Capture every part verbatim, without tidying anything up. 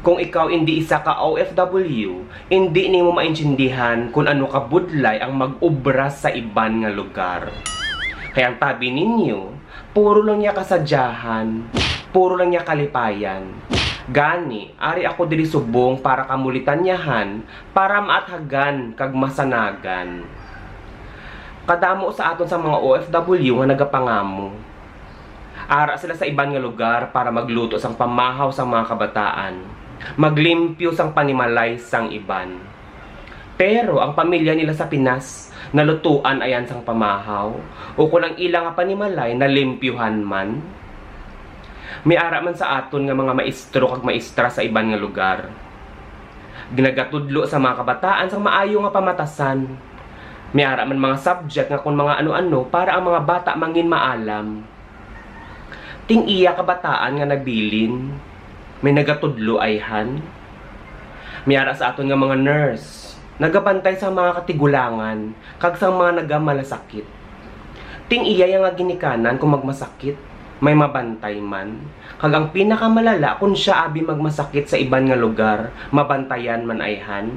Kung ikaw indi isa ka O F W, indi nimo maintindihan kung ano kabudlay ang mag-obra sa iban nga lugar. Kay ang tabi ninyo, puro lang niya kasadyahan, puro lang niya kalipayan. Gani, ari ako diri subong para kamulitanyahan, para maathagan kag masanagan. Kadamo sa aton sa mga O F W nga nagapangamo. Ara sila sa iban nga lugar para magluto sang pamahaw sang mga kabataan, maglimpyo sang panimalay sang iban. Pero ang pamilya nila sa Pinas nalutuan ayan sang pamahaw, ukon ang ila nga panimalay nalimpyuhan man. May ara man sa aton nga mga maestro kag maestra sa iban nga lugar, ginagatudlo sa mga kabataan sang maayo nga pamatasan. May ara man mga subject nga kon mga ano-ano para ang mga bata mangin maalam. Ting iya kabataan nga nabilin, may nagatudlo ayhan. May ara sa aton nga mga nurse, nagabantay sa mga katigulangan kag sang mga nagamalasakit. Ting iya ya nga ginikanan kung magmasakit, may mabantay man. Kag ang pinakamalala, kung siya abi magmasakit sa iban nga lugar, mabantayan man ayhan.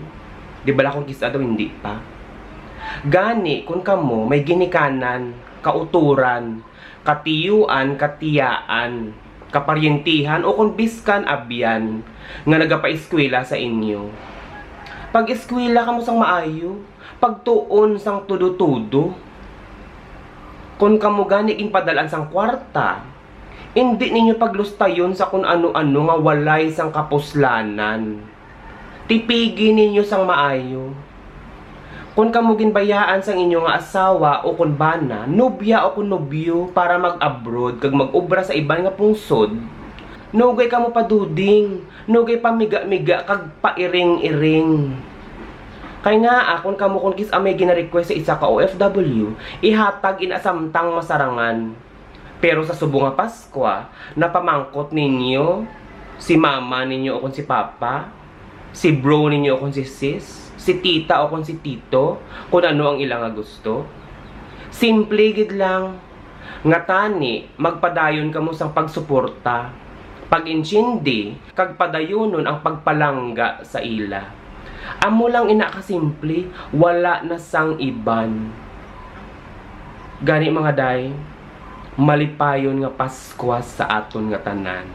Di bala kung kis-a daw hindi pa. Gani, kung kamo may ginikanan, kauturan, katiyuan, katiyaan, kaparyentihan, o kung biskan abyan nga nagapaeskwela sa inyo, pag-eskwela kamo sang maayo, pagtuon sang tudo-tudo. Kon kamo gani ginpadal-an sang kwarta, indi ninyo paglustayon sa kon ano-ano nga walay sang kapuslanan. Tipigi ninyo sang maayo. Kon kamo ginbayaan sang inyo nga asawa o kon bana, nobya o kon nobyo para mag-abroad kag mag-obra sa iban nga pungsod, nugay kamo paduding, nugay pamiga-miga kag pairing-iring. Kay ngaa, kon kamo kon kis-a may gina-request sa isa ka O F W, ihatag ina samtang masarangan. Pero sa subong nga Paskwa, napamangkot ninyo si mama ninyo o kon si papa, si bro ninyo o kon si sis, si tita o kon si tito, kon ano ang ila nga gusto? Simple gid lang. Nga tani, magpadayon kamo sang pagsuporta, pag-intindi, kag padayunon ang pagpalangga sa ila. Amo lang ina kasimple, wala na sang iban. Gani, mga day, malipayon nga Paskwa sa aton nga tanan.